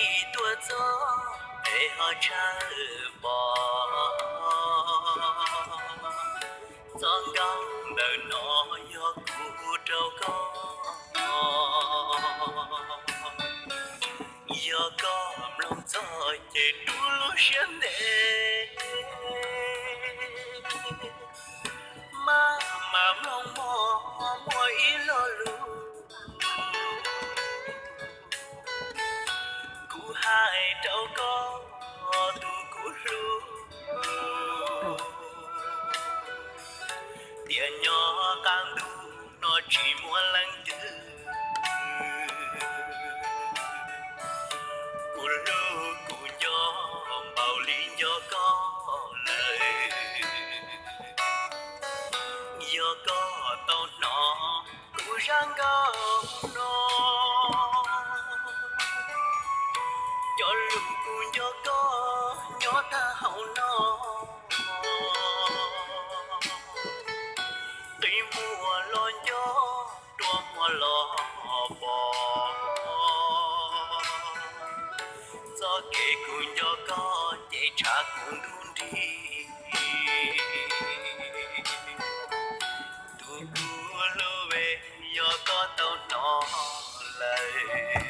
Ib tuaj txog peb ho tshawb pom, txoj nkauj ntawm no yog kuv rau koj. Yog koj mloog txog ces rub lub siab ntev, maj mam mloog mog, muaj ib lo lus kuv hais rau koj tus kuv hlub, tias nyob qab ntuj no tsis muaj leej twg kuv hlub kuv nco npaum li nco koj lawm. Yog koj tau hnov kuv zaj nkauj no, cov lus kuv nco koj nyob tag hauv no, qi muag los nco, rua muag los pom. Txoj kev kuv nco koj ces tshav kuv ntub nrig, tus kuv hlub, yog koj tau hnov lawm.